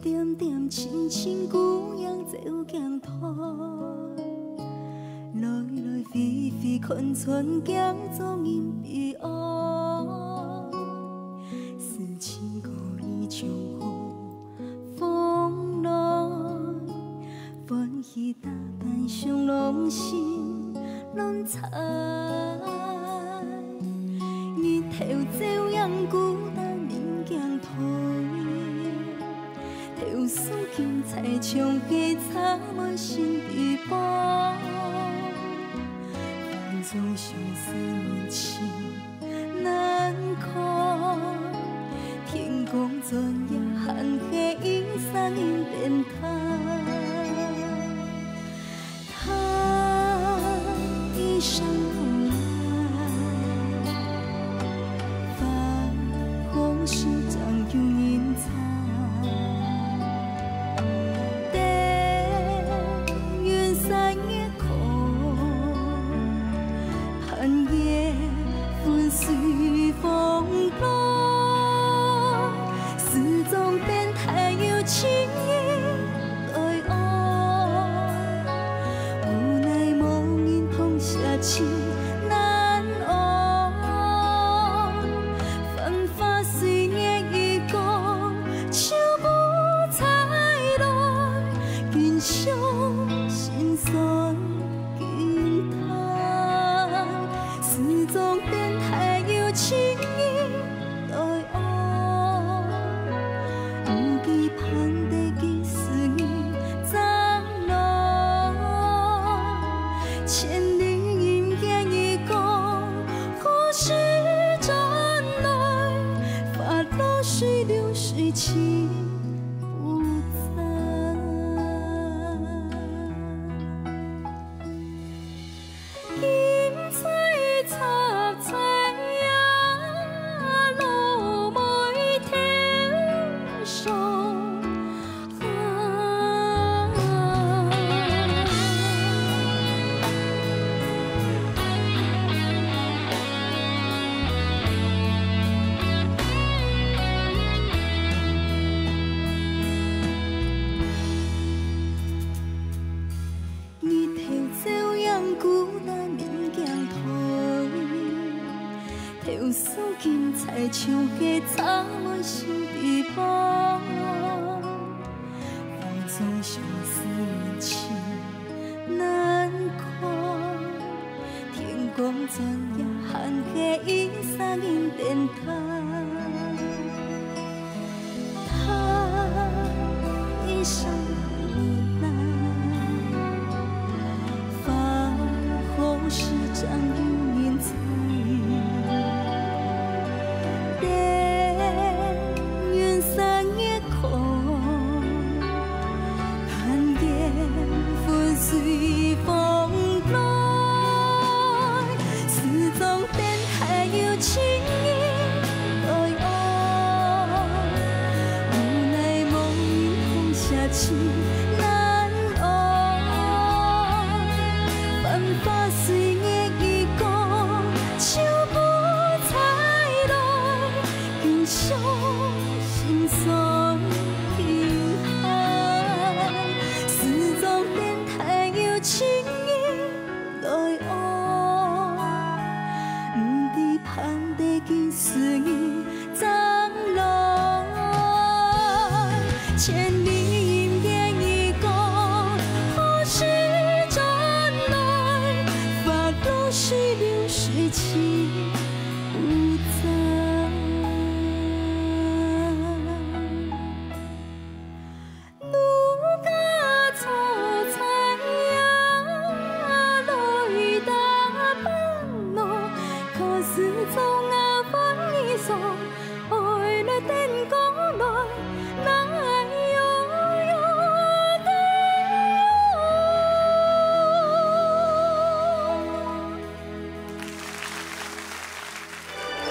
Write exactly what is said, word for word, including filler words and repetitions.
點點青青，姑娘照鏡台，來來回回，看穿鏡中人悲哀。思親故意將好風來，歡喜打扮上浪心亂猜。 日頭照樣孤單人鏡台，頭梳金釵，像係插滿心底包。風中相思問情難開，天光轉夜，還係一儕人等待。 他一生無奈，花好時正有人採。等雲散月空， 寒夜分隨風落，思中變態有情人來愛。無奈無人痛惜情難安，繁華歲月一過，就無再來，今宵心酸 驚嘆，思中變態有情人來愛。毋知盼得幾時日正來，千里姻緣一過，何時轉來？花落水流水情 不在。金釵插在呀，老妹頭上。 日頭照樣孤單人鏡台，頭梳金釵，像係插滿心底包。 風中相思問情難開，天光轉夜，還係一儕人等待。他一生無奈，花好時正有人採。 等雲散月空，寒夜分隨